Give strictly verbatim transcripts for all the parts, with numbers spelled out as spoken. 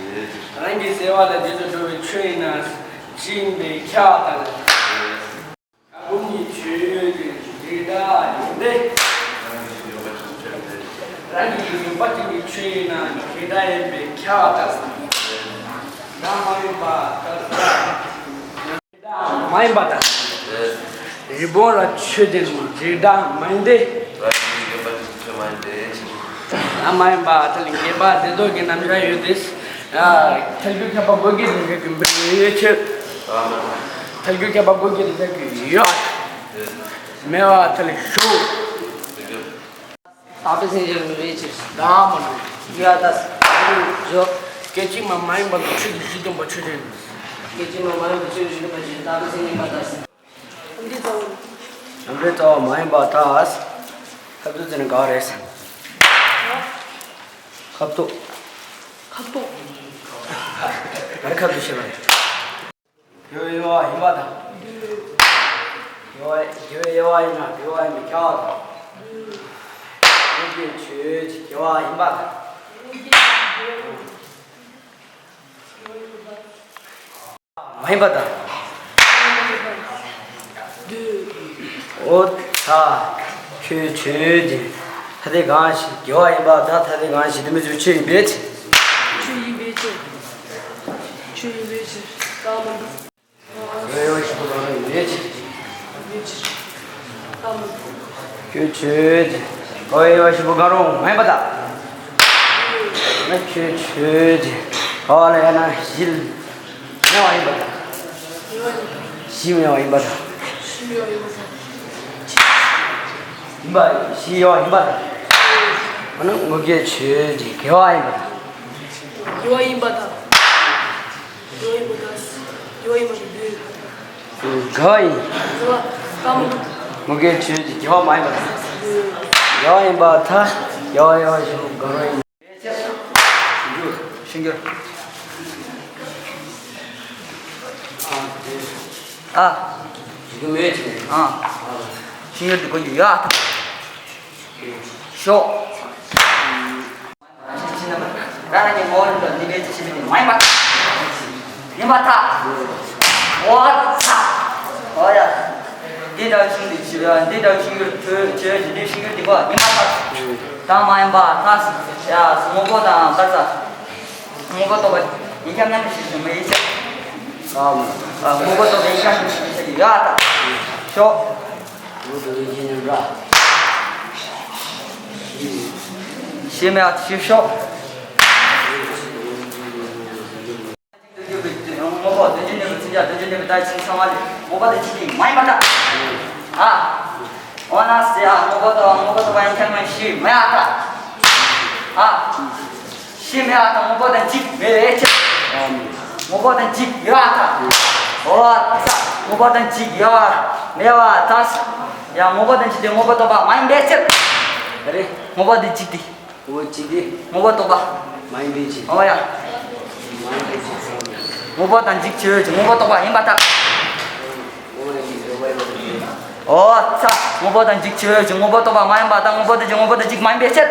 རང་གི་བརྩེ་བ་ལ་རྗེས་སུ་འགྲོ་བའི་ཆོས་ཡིན་ན་ཅི་ཡིན་པས་ཁྱབ་པར་ཐལ། བཀའ་བསྒོམ་གྱི་ཆོས་ཀྱི་བྱེ་བྲག་ཡིན་ཏེ། རང་གི་ཡིན་པ་ཅན་གྱི་ཆོས་ཡིན་ན་བྱེ་བྲག་ཡིན་པས་ཁྱབ་པར་ཐལ། བྱེ་བྲག་མ་ཡིན་པར་ཐལ། མ་ཡིན་པར་ཐལ། རི་བོང་རྭ་ཆོས་ཅན། བྱེ་བྲག་མ་ཡིན་ཏེ། རང་གི་ཡིན་པ་ཅན་གྱི་ཆོས་མ་ཡིན་ཏེ། བྱེ་བྲག་མ་ཡིན་པར་ཐལ། ངེས་པ་བདེན་མཐོང་གི་རྣམ་གཞག་ཡོད་དེ། ཡ། ཐལ་འགྱུར་ཁྱབ་པ་དགོས་ཀྱི་རེད་ཟེར་གྱི་མེད་ཕྱིར། ཐལ་འགྱུར་ཁྱབ་པ་དགོས་ཀྱི་རེད་ཟེར་གྱི་ཡོད། མེད་པར་ཐལ་ཞུ། རྟག་པའི་མཚན་ཉིད་མེད་པའི་ཕྱིར། བདག་མ་གྲུབ། ཡ་ད། བཞོ། སྐད་ཅིག་མ་མ་ཡིན་པ་ལ་ཆོས་ཀྱི་གཞི་སྟོན་པ་ཆོས་ཅན། སྐད་ཅིག་མ་མ་ཡིན་པ་ཆོས་ཀྱི་གཞི་སྟོན་པ་ཆོས་ཅན། རྟག་པའི་མཚན་ཉིད་མ་ད། རྣམ་འགྲེལ་རྩ་བ་མ་ཡིན་པར་ཐལ། ཁ་བསྡུ་བྱས་ན་ག་རེ་རེད། ཁ་བསྡུ། ཁ་བསྡུ། ག་རེ་ཁ་བསྡུ་བྱས་པ་རེད། དགེ་བའི་དབྱེ་བ་ཡིན་པར་ཐལ། དགེ་བ་དགེ་བའི་དབྱེ་བ་ཡིན་ན་དགེ་བ་ཡིན་པས་ཁྱབ་པར་ཐལ། དངོས་རྒྱུའི་ཆོས་ཀྱི་དགེ་བ་ཡིན་པར་ཐལ། མ་ཡིན་པར་ཐལ། འོ་ད། ཁྱོད་ཆོས་ཅན། ཐ་དད་གང་ཞིག་དགེ་བ་ཡིན་པར་ཐལ། ཐ་དད་གང་ཞིག་དེ་མི་བརྗོད་ཆོས་ཡིན་པའི་ཕྱིར། ཆོས་ཡིན་པའི་ཕྱིར། ཆོས་ཡིན་པའི་ཕྱིར། རྟགས་མ་གྲུབ། དགེ་བའི་དབྱེ་བ་བཞི་པོ་གང་རུང་ཡིན་པའི་ཕྱིར། ཡིན་པའི་ཕྱིར། རྟགས་མ་གྲུབ། ཁྱོད་ཆོས་ཅན། དགེ་བའི་དབྱེ་བ་བཞི་པོ་གང་རུང་མ་ཡིན་པར་ཐལ། ན་ཁྱོད་ཆོས་ཅན། ག་བ་ལ་ཡང་ན་བཞི་ལ། མེད་པ་ཡིན་པར་ཐལ། བཞི་མེད་པ་ཡིན་པར་ཐལ། ཡིན་པ་བཞི་ཡོད་ཡིན་པར་ཐལ། འོ་ན་དངོས་རྒྱུའི་ཆོས་ཀྱི་དགེ་བ་ཡིན་པར་ཐལ། དགེ་བ་ཡིན་པར་ཐལ། དགེ་བ་ཡིན་པར་ཐལ། དགེ་བ་ཡིན་པར་ཐལ། དགེ་བ་ཡིན། དགེ་བ་ཐལ། དངོས་རྒྱུའི་ཆོས་ཀྱི་དགེ་བ་མ་ཡིན་པར་ཐལ། དགེ་བ་ཡིན་པར་ཐལ། དགེ་བ་ཡིན་པར་ཐལ། དགེ་བ་ཡིན། ཤིང་འགྱུར། ཤིང་འགྱུར། ཨ། ཡིག་མེད་ཅིང་། ཨ། ཤིང་འགྱུར་དུ་གོ་རྒྱུ་ཡ། ཤོག། རང་གི་ངོ་བོ་ཉིད་དུ་གནས་པའི་ཕྱིར་མ་ཡིན་པ། ཡིན་པར་ཐལ། འོ་ཚ། འོ་ཡ། འདི་འདྲ་བའི་ཤིང་འདི་ཆོས། འདི་འདྲ་བའི་ཤིང་འགྱུར་ཆོས་ཆོས་ཀྱི་འདི་ཤིང་འགྱུར་འདི་གོ་ཡིན་པར་ཐལ། དང་མ་ཡིན་པར་ཐལ། ཡ། དངོས་པོ་དང་ག་ས། དངོས་པོ་རྟོགས་པ་ཡིན་ཁྱབ་རྣམ་དབྱེ་ཞེས་བྱ་བའི་ཕྱིར། དངོས་པོ་རྟོགས་པ་ཡིན་ཁྱབ་རྣམ་དབྱེ་ཞེས་བྱ་བའི་ཕྱིར་ཡ། ཤོག། ཞེས་མེད་པར་ཞེས་ཤོག། དངོས་པོ་དོན་གཅིག་གནས་པའི་མཚོན་བྱ་དོན་གཅིག་གནས་པའི་རྟགས་ཆོས་ཅན་ཚང་མ་ལས་དངོས་པོ་དོན་གཅིག་གི་མ་ཡིན་པར་ཐལ། ཨ། འོ་ན་ཟེར་ཡ། དངོས་པོ་རྟོགས་པ་དངོས་པོ་རྟོགས་པ་ཡིན་ཁྱབ་རྣམ་དབྱེ་ཞེས་མེད་པར་ཐལ། ཨ། ཞེས་མེད་པར་ཐལ། དངོས་པོ་དོན་གཅིག་མེད་པའི་ཕྱིར། དངོས་པོ་དོན་གཅིག་ཡོད་པར་ཐལ། འོ་ཚ། དངོས་པོ་དོན་གཅིག་ཡོད་པར་མེད་པར་ཐལ། ཡང་དངོས་པོ་དོན་གཅིག་དེ་དངོས་པོ་རྟོགས་པ་མ་ཡིན་པའི་ཕྱིར། རེད། དངོས་པོ་དོན་གཅིག་དེ། འོ་གཅིག་དེ། དངོས་པོ་རྟོགས་པ། མ་ཡིན་པའི་ཕྱིར། འོ་ཡ། མ་ཡིན་པའི་ཕྱིར། དངོས་པོ་དོན་གཅིག་ཆོས་ཅན། དངོས་པོ་རྟོགས་པ་ཡིན་པར་ཐལ། འོ་ཚ། དངོས་པོ་དོན་གཅིག་ཆོས་ཅན། དངོས་པོ་རྟོགས་པ་མ་ཡིན་པར་ཐལ། དངོས་པོ་དོན་གཅིག་དངོས་པོ་དོན་གཅིག་མ་ཡིན་པའི་ཕྱིར།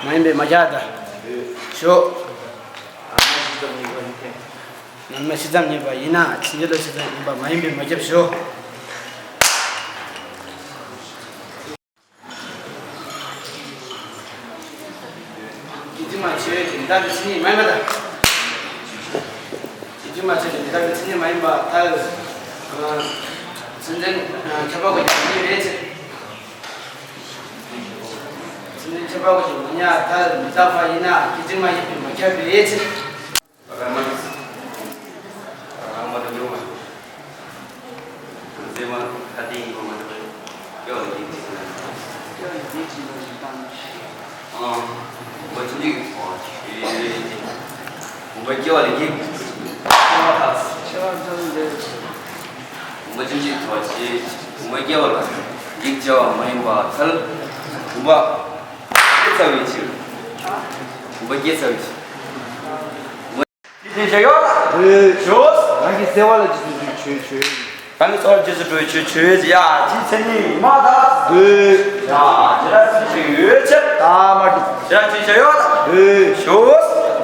མ་ཡིན་པས་མ་ཁྱབ་པར་ཐལ། ཞོག། རྣམ་སྨིན་ཕྱེད་ཙམ་རྙེད་པ་ཡིན་ན་ཕྱིན་ཅི་ལོག་ཕྱེད་ཙམ་ཡིན་པ་མ་ཡིན་པས་མ་ཁྱབ་ཞོག། སྐད་ཅིག་མ་ཆོས་ཅན། རྟག་པའི་མཚན་ཉིད་མ་ཡིན་པར་ཐལ། སྐད་ཅིག་མ་ཆོས་ཅན། རྟག་པའི་མཚན་ཉིད་མ་ཡིན་པར་ཐལ། སེམས་ཅན་ཁྱབ་པ་དགོས་ཀྱང་མི་རེད་ཅེས། སེམས་ཅན་ཁྱབ་པ་དགོས་ཀྱང་མི་རྙེད་ཐལ། མི་རྟག་པ་ཡིན་ན་སྐད་ཅིག་མ་ཡིན་པས་མ་ཁྱབ་པའི་ཕྱིར། རང་མ་རང་མ་འགྲོ་མྱོང་བ། མཛེས་མ་ཁ་ཏིང་གོ་མ་འགྲོ་སྐྱོ་བ་ཡིན་ཅིག་ན། སྐྱོ་བ་ཡིན་ཅིག་ན་ཞིག་བཏང་། ཨང་། མ་ཅིག་ཅིག་ཐོག་ཆེ། མ་སྐྱེ་བ་ལས་སྐྱེས། ཆེ་བ་ཐག་ཆེ་བ་ཐག་ལས། མ་ཅིག་ཅིག་ཐོག་ཆེ། མ་སྐྱེ་བ་ལ་ཡིད་ཆེས་པ་མ་ཡིན་པར་ཐལ། བུམ་པ་སྐྱེ་ཚར་བའི་ཕྱིར། བུམ་པ་སྐྱེ་ཚར་བའི་ཕྱིར། དེ་བཞག་ཡོད་ལ། ཞོག། རང་གི་བརྩེ་བ་ལ་རྗེས་སུ་འགྲོ་བའི་ཆོས་ཆོས། རང་གི་བརྩེ་བ་ལ་རྗེས་སུ་འགྲོ་བའི་ཆོས་ཆོས། ཡ། ཅི་མཚན་ཉིད་མ་དག་ཡ། ཇི་ལྟར་སེམས་ཅན་ཡོད་ཕྱིར། ད་མ་གྲུབ། ཡ་ཅི་བྱ་ཡོད་ལ། ཨེ། ཤོ།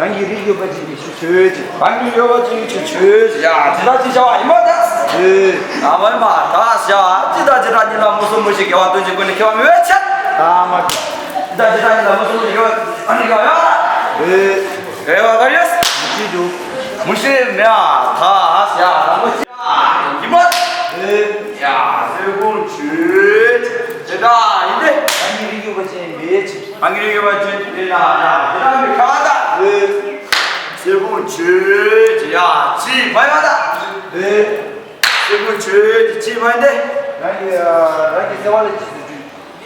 རང་གི་རིགས་ཡོད་པ་ཅིག་གིས་ཆོས་ཆོས་ཅིག་རང་གི་ཡོད་པ་ཅིག་གིས་ཆོས་ཆོས་ཅིག་ཡ་ཅི་ད་ཅི་བྱ་བ་ཡིན་པ་ད། ཨེ། ཨ་མ་མ་ད་བྱ་ཅི་ད་ཅི་ད་ཉིད་ལ་མུ་སུ་མུ་ཞིག་དགེ་བ་དོན་གྱི་སྒོ་ནས་ཁེ་བ་མི་བས་ཆད། ཨ་མ། ཅི་ད་ཅི་ད་ཉིད་ལ་མུ་སུ་མུ་ཞིག་དགེ་བ་ཨ་ནི་དགེ་བ་ཡོད་ལ། ཨེ། དགེ་བ་ག་ཡོད། མུ་ཤེས་འདུག་མུ་ཤེས་མེད་ཨ་ད་བྱ་ད་མུ་ཤེས། ཡིན་པ། ཡ། སེ་གོང་ཆོས་ཅི་འདྲ་ཡིན་ཏེ། ཨ་ནི་རིགས་ཡོད་པ་ཅན་མེད་ཅིག་ཨ་ནི་རིགས་ཡོད་པ་ཅན་མེད་ན་ཡ་འདི་འདྲ་མི་ཁ་ད། སེ་གོང་ཆོས་ཅི་ཡ་ཅི་མ་ཡ་ད། སེ་གོང་ཆོས་ཅི་ཅི་མ་ཡིན་ཏེ། རང་གི་རང་གི་སེ་བ་ལ་ཅི་སུ་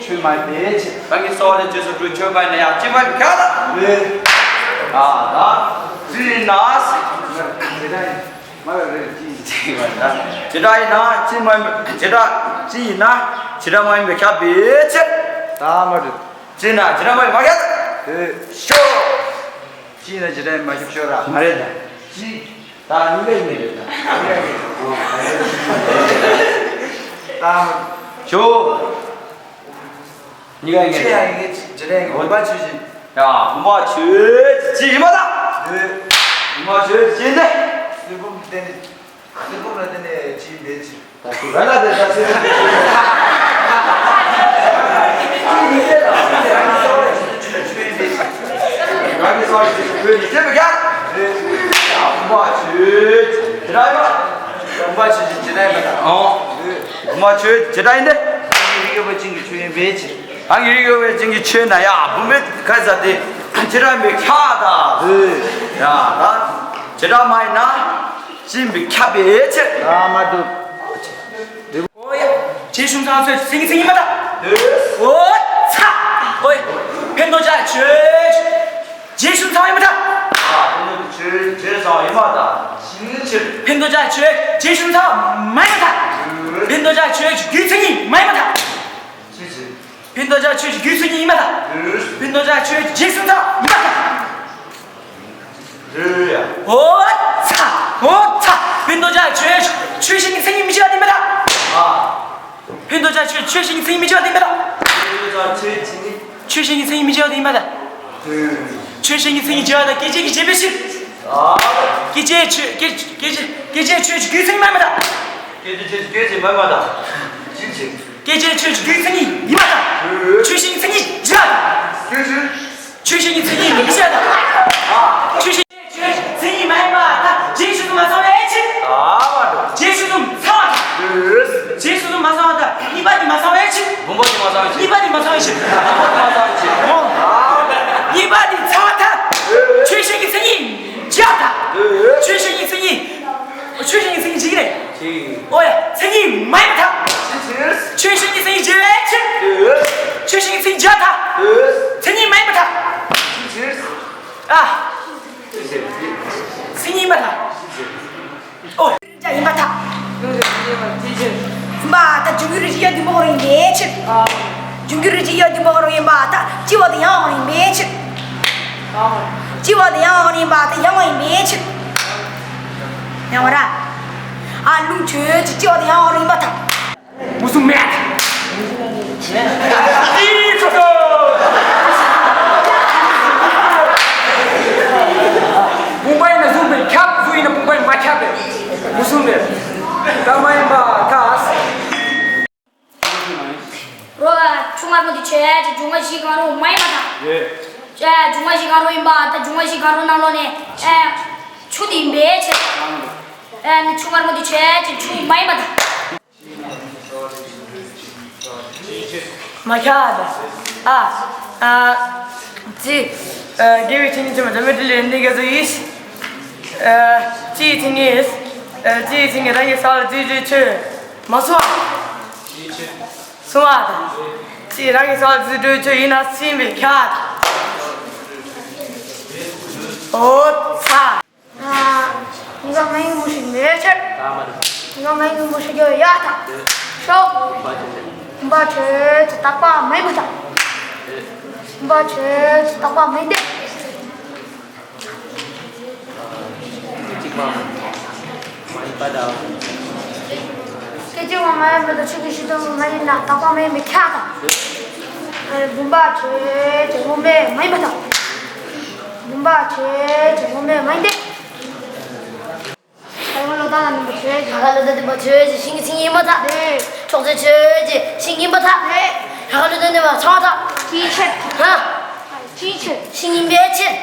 ཆོས་མ་ཡིན་པའི་ཕྱིར། རང་གི་སེ་བ་ལ་ཅི་སུ་ཆོས་མ་ཡིན་ན་ཡ་ཅི་མ་ཡིན་ཁ་ད། ཡ་ད་ཅི་ཡིན་ན་སེ། མ་རེད་རེད་ཅི་ཅི་མ་ཡིན་ན། ཇི་ལྟར་ཡིན་ན་ཅི་མ་ཡིན་པ་ཇི་ལྟར་ཅི་ཡིན་ན་ཇི་ལྟར་མ་ཡིན་པའི་ཁྱབ་པའི་ཕྱིར། ད་མ་རེད། ཅི་ན་ཇི་ལྟར་མ་ཡིན་མ་ཁྱབ། དེ་ཤོ། ཅི་ན་ཇི་ལྟར་མ་ཁྱབ་ཤོ་ར་མ་རེད་ད། ཅི། ད་ནི་ལས་མི་རེད་ད། ད་མ་རེད། ད་མ་ཤོ། གཉིས་ཀ་ཡིན་ངེས། ཆོས་ཡང་ཡིན་ངེས་ཇི་ལྟར་ཡིན་ངེས་བུམ་པ་ཆོས་ཅན། ཡ་བུམ་པ་ཆོས་ཅན་ཡིན་པ་དང་། བུམ་པ་ཆོས་ཅན་ཏེ། གསེར་བུམ་བརྟེན་ནས་གསེར་བུམ་ལ་བརྟེན་ནས་ཅི་མེད་ཕྱིར། ད་སུ་ར་ལ་དེ་ད་སེ་རང་གི་སོ་ར་ཅིག་བོད་ནི་དེ་མི་རྒྱག་བུམ་པ་ཆོས་ཅན་ཇི་ལྟར་ཡིན་པ། བུམ་པ་ཆོས་ཅན་ཇི་ལྟར་ཡིན་པ་དང་། བུམ་པ་ཆོས་ཅན་ཇི་ལྟར་ཡིན་ཏེ། རང་གི་རིགས་ཡོད་པ་ཅན་གྱི་ཆོས་ཡིན་པའི་ཕྱིར། རང་གི་རིགས་ཡོད་པའི་ཅན་གྱི་ཆོས་ན་ཡ་བུམ་པའི་ཁ་ཟ་དེ་ཇི་ལྟར་མི་ཁྱག་ད། ཡ་ད་ཇི་ལྟར་མ་ཡིན་ན་ཅི་མི་ཁྱབ་པའི་ཕྱིར། ཨ་མ་འདུག་ཨོ་ཡ། རྗེས་གསུམ་ཚང་ཚོས་མཚན་ཉིད་མཚན་ཉིད་མ་ད། ཨོ་ཚ། ཨོ་ཡ། ཕན་འདོགས་ཆོས་ཅན། རྗེས་གསུམ་ཚང་ཡིན་མ་ད། ཕན་འདོགས་ཆོས་ཅན་རྗེས་གསུམ་ཚང་མ་ཡིན་མ་ད། ཕན་འདོགས་ཆོས་རྗེས་གསུམ་ཚང་མ་ཡིན་མ་ད། ཕན་འདོགས་ཆོས་རྒྱུ་མཚན་ཉིད་མ་ཡིན་མ་ད། ཕན་འདོགས་ཆོས་རྒྱུ་མཚན་ཉིད་ཡིན་མ་ད། ཕན་འདོགས་ཆོས་རྗེས་གསུམ་ཚང་ཡིན་མ་ད། ཨོ་ཚ། ཨོ་ཚ། ཕན་འདོགས་ཆོས་ཆོས་གཞན་གྱི་མཚན་ཉིད་མི་བྱེད་པ་དེ་ཡིན་མ་ད། ཕན་འདོགས་ཆོས་ཆོས་གཞན་གྱི་མཚན་ཉིད་མི་བྱེད་པ་དེ་ཡིན་མ་ད། ཆོས་གཞན་གྱི་མཚན་ཉིད་མི་བྱེད་པ་དེ་ཡིན་མ་ད། ཆོས་གཞན་གྱི་མཚན་ཉིད་བྱེད་པ་དང་སྐད་ཅིག་གིས་བྱེད་པའི་ཕྱིར། སྐད་ཅིག་ཆོས་སྐད་སྐད་ཅིག་སྐད་ཅིག་ཆོས་ཀྱི་རྒྱུ་མཚན་མ་ཡིན་མ་ད། སྐད་ཅིག་ཆོས་ཀྱི་རྒྱུ་མཚན་མ་ཡིན་མ་ད། སྐད་ཅིག་ཆོས་ཀྱི་རྒྱུ་མཚན་ཡིན་མ་ད། ཆོས་གཞན་གྱི་མཚན་ཉིད་བྱེད་པ་དང་། ཆོས་གཞན་གྱི་མཚན་ཉིད་མི་བྱེད་པ་དང་། ཆོས་གཞན་ཆོས་མཚན་ཉིད་མ་ཡིན་པ་དང་རྗེས་སུ་མ་ཚང་བའི་ཕྱིར། རྗེས་སུ་མ་ཚང་བ་དང་། རྗེས་སུ་མ་ཚང་བ་དང་གཉིས་པ་དེ་མ་ཚང་བའི་ཕྱིར། བུམ་པ་དེ་མ་ཚང་བའི་ཕྱིར། གཉིས་པ་དེ་མ་ཚང་བའི་ཕྱིར། གཉིས་པ་དེ་ཚང་བ་དང་། ཆོས་གཞན་གྱི་མཚན་ཉིད་བྱེད་པ་དང་། ཆོས་གཞན་གྱི་མཚན་ཉིད། ཆོས་གཞན་གྱི་མཚན་ཉིད་ཅི་རེད། ཨོ་ཡ། མཚན་ཉིད་མ་ཡིན་པ་དང་། ཆོས་གཞན་གྱི་མཚན་ཉིད་བྱེད་པའི་ཕྱིར། ཆོས་གཞན་གྱི་མཚན་ཉིད་བྱེད་པ་དང་། མཚན་ཉིད་མ་ཡིན་པ་དང་། ཨ། མཚན་ཉིད་མ་དང་། ཨོ། ཡིན་པ་དང་། ཡིན་པ་དང་། འབྱུང་གི་རིགས་ཡོད་དུ་མ་རུང་ཡིན་པའི་ཕྱིར། འབྱུང་གི་རིགས་ཡོད་དུ་མ་རུང་ཡིན་པ་དང་སྐྱེ་བ་དང་ཡང་རུང་ཡིན་པའི་ཕྱིར། སྐྱེ་བ་དང་ཡང་རུང་ཡིན་པ་དང་ཡང་རུང་ཡིན་པའི་ཕྱིར། ཡང་བ་ར། ཨ་ལུང་ཆོས་ཀྱི་སྐྱེ་བ་དང་ཡང་རུང་ཡིན་པ་དང་། མུ་གསུམ་མེད། ཨི་ཁྲོ་ཁྲོ། བུམ་པ་ཡིན་ན་གཟུགས་མེད་ཁྱབ། གཟུགས་ཡིན་ན་བུམ་པ་ཡིན་མ་ཁྱབ་པས། མུ་གསུམ་མེད། ད་མ་ཡིན་པ་ད། རོ། ཆུ་མངར་མོ་དེ་ཆོས་ཅན་འབྱུང་བ་བཞི་གང་རུང་མ་ཡིན་པ་དང་། ཡོད། འབྱུང་བ་བཞི་གང་རུང་ཡིན་པ་དང་འབྱུང་བ་བཞི་གང་རུང་ནང་ལོགས་ནས་ཆུ་དེ་ཡིན་པའི་ཕྱིར། ཆུ་མངར་མོ་དེ་ཆོས་ཅན་ཆུ་མ་ཡིན་པ་དང་། མ་ཁྱབ་པ་དང་། ཨ། ཨ། ཅི། ཨ། དགེ་བའི་བཤེས་གཉེན་ཚད་མ་འཛམ་བུའི་གླིང་ལ་འདི་ག་ཚོད་ཡིན། ཨ། ཅི་ཡི་མཚན་ཉིད། ཨ། ཅི་ཡི་མཚན་ཉིད་རང་གི་སྲོག་ལ་རྩི་འཇོག་ཆོས་མ་སོང་བ། སོང་བ་དང་། ཅི་རང་གི་སྲོག་ལ་རྩི་འཇོག་ཆོས་ཡིན་ན་སྲིད་པའི་ཁྱབ་པ་དང་། ཨོ་ཚ། ཨ། གཉིས་ཀ་མ་ཡིན་མུ་ཞིག་མེད་ཕྱིར། གཉིས་ཀ་མ་ཡིན་མུ་ཞིག་ཡོད་ཡ་ཐག་ཤོག་བུམ་པ་ཆོས་ཅན་རྟག་པ་མ་ཡིན་པ་དང་། བུམ་པ་ཆོས་ཅན་རྟག་པ་མ་ཡིན་ཏེ། སྐད་ཅིག་མ་མ་ཡིན་པ་དང་ཆོས་ཀྱི་གཞི་དུ་མ་ཡིན་ན་རྟག་པ་མ་ཡིན་པའི་ཁྱབ་པ་དང་། བུམ་པ་ཆོས་ཅན། བུམ་པས་མ་ཡིན་པར་ཐལ། བུམ་པ་ཆོས་ཅན། བུམ་པས་མ་ཡིན་ཏེ། ད་ཡང་ལོ་ཏ་ན་མིན་པ་ཆོས་ཅན། ད་ག་ལོ་ཏ་ན་མིན་པ་ཆོས་ཅན། ཤིང་གི་མཚན་ཉིད་ཡིན་པར་ཐལ། རེད། ཕྱོགས་ཆོས་ཅན། ཤིང་ཡིན་པར་ཐལ། རེད། ད་ག་ལོ་ཏ་ན་མིན་པ་ཚང་བར་ཐལ། ཅིའི་ཕྱིར། ཧ། ཅིའི་ཕྱིར། ཤིང་ཡིན་པའི་ཕྱིར།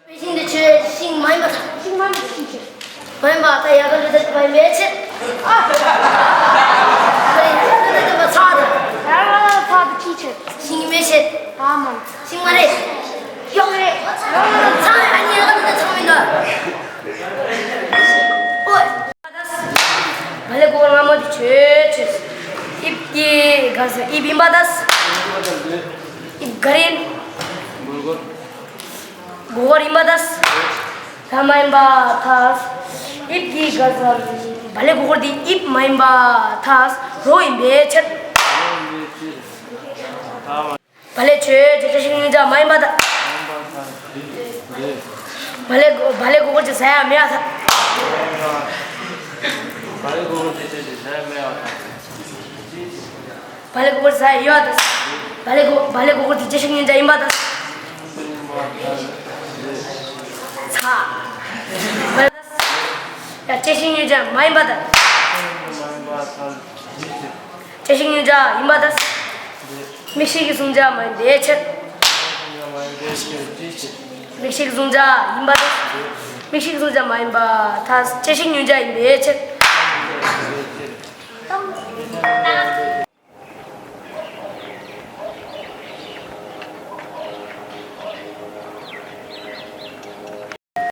པའི་ཤིང་དེ་ཆོས་ཤིང་མ་ཡིན་པར་ཐལ། ཤིང་མ་ཡིན་པ་ཅིའི་ཕྱིར། མ་ཡིན་པར་ཐལ། ཡ་ག་ལོ་ཏ་ན་མིན་པ་ཡིན་པའི་ཕྱིར། ཨ། ཡ་ག་ལོ་ཏ་ན་མིན་པ་ཚང་བར་ཐལ། ཡ་ག་ལོ་ཏ་ན་མིན་པ་ཅིའི་ཕྱིར། ཤིང་ཡིན་པའི་ཕྱིར། ཨ་མ། ཤིང་མ་རེད། ཡོག་རེད། ཚང་བ་ནི་ཡ་ག་ལོ་ཏ་ན་ཚང་བ་ཡིན་ནོ། ཨོ། བ་ལས་གོ་བ་སྔ་མ་དེ་ཆོས་ཅན། དབྱིབས་ཀྱི་ག་ས་དབྱིབས་ཡིན་པར་ཐལ། དབྱིབས་ག་རེ་ཡིན། མགོ་སྐོར་ཡིན་པར་ཐལ། ད་མ་ཡིན་པར་ཐལ། དབྱིབས་ཀྱི་ག་ས་བ་ལས་གོ་སྐོར་དེ་དབྱིབས་མ་ཡིན་པར་ཐལ། རོ་ཡིན་པའི་ཕྱིར། བ་ལས་ཆོས་ཅན། བཅད་ཤིང་མངོན་རྫས་མ་ཡིན་པར་ཐལ། བ་ལས་གོ་བ་ལས་གོ་སྐོར་གྱི་ས་ཡ་མེད་པར་ཐལ། བ་ལས་གོ་སྐོར་གྱི་ས་ཡ་ཡོད་པར་ཐལ། བ་ལས་གོ་བ་ལས་གོ་སྐོར་དེ་བཅད་ཤིང་མངོན་རྫས་ཡིན་པར་ཐལ། ཚ། བ་ལས་ཡ་བཅད་ཤིང་མངོན་རྫས་མ་ཡིན་པར་ཐལ། བཅད་ཤིང་མངོན་རྫས་ཡིན་པར་ཐལ། མིག་ཤེས་ཀྱི་གཟུང་བྱ་མ་ཡིན་པའི་ཕྱིར། མིག་ཤེས་ཀྱི་གཟུང་བྱ་ཡིན་པར་ཐལ། མིག་ཤེས་ཀྱི་གཟུང་བྱ་མ་ཡིན་པར་ཐལ། བཅད་ཤིང་མངོན་རྫས་ཡིན་པའི་ཕྱིར།